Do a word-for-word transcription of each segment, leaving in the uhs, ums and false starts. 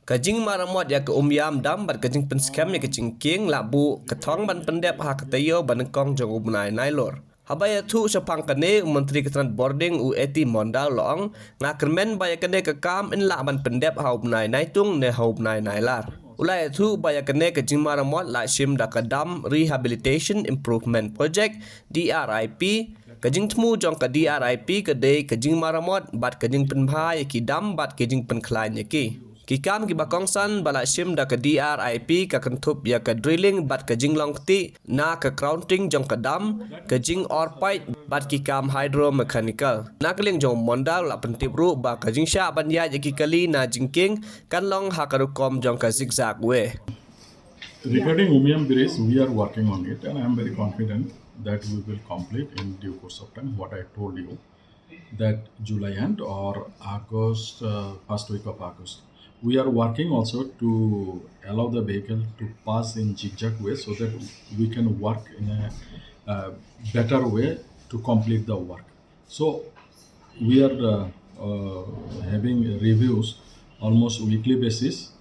Ka jingmaramot ïa ka Umiam Dam bad ka jingpynskhem ïa ka jingkieng la buh ka thong ban pyndep ha ka taïew ba nyngkong jong u bnai Nailur. Haba ïathuh shaphang kane, u Myntri ka tnad bording u A T Mondal u la ong, nga kyrmen ba ïa kane ka kam yn lah ban pyndep ha u bnai Naitung ne ha u bnai Nailar. U la ïathuh ba ïa kane ka jingmaramot la shim da ka Dam Rehabilitation Improvement Project, D R I P. Ka jingthmu jong ka D R I P ka dei ka jingmaramot bad ka jingpynbha ïa ki dam bad ka jingpynkhlaiñ ïa ki. Ki kam kiba kongsan ba la shim da ka D R I P ka kynthup ïa ka drilling bad ka jinglong kti na ka crounding jong ka dam, ka jingor paip bad ki kam hydromechanical. Na ka liang jong u Mondal u la pyntip ruh ba ka jingshah ban ïaid ïa ki kali na jingkieng kan long ha ka rukom jong ka zigzag way. Regarding Umiam Bridge, we are working on it, and I am very confident that we will complete in due course of time. What I told you, that July end or August, uh, first week of August. We are working also to allow the vehicle to pass in zigzag way so that we can work in a, uh, better way to complete the work. So we are, uh, uh, having reviews almost weekly basis.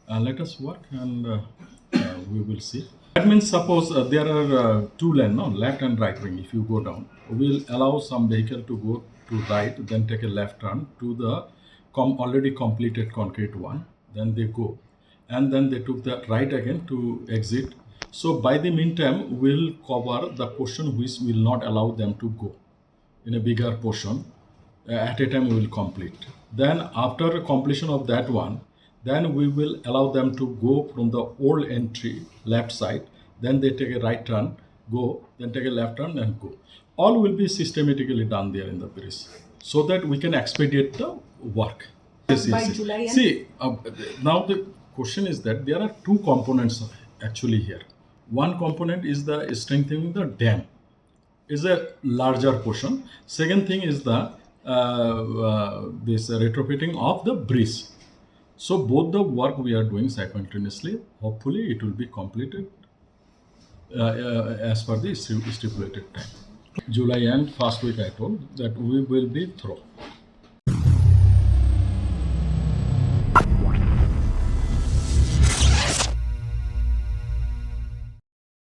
Uh, let us work and, uh, uh, we will see. That means, suppose, uh, there are, uh, two lane, no, left and right wing. If you go down, we'll allow some vehicle to go to right, then take a left turn to the com-, already completed concrete one. Then they go, and then they took the right again to exit. So by the meantime, we'll cover the portion which will not allow them to go in a bigger portion. Uh, at a time we will complete. Then after completion of that one, then we will allow them to go from the old entry, left side. Then they take a right turn, go, then take a left turn and go. All will be systematically done there in the bridge so that we can expedite the work. Yes, By yes, yes. July end? See, uh, now the question is that there are two components actually here. One component is the strengthening the dam. Is a larger portion. Second thing is the, uh, uh, this retrofitting of the bridge. So both the work we are doing simultaneously. Hopefully, it will be completed, uh, uh, as per the sti-, stipulated time. July end, first week I told that we will be through.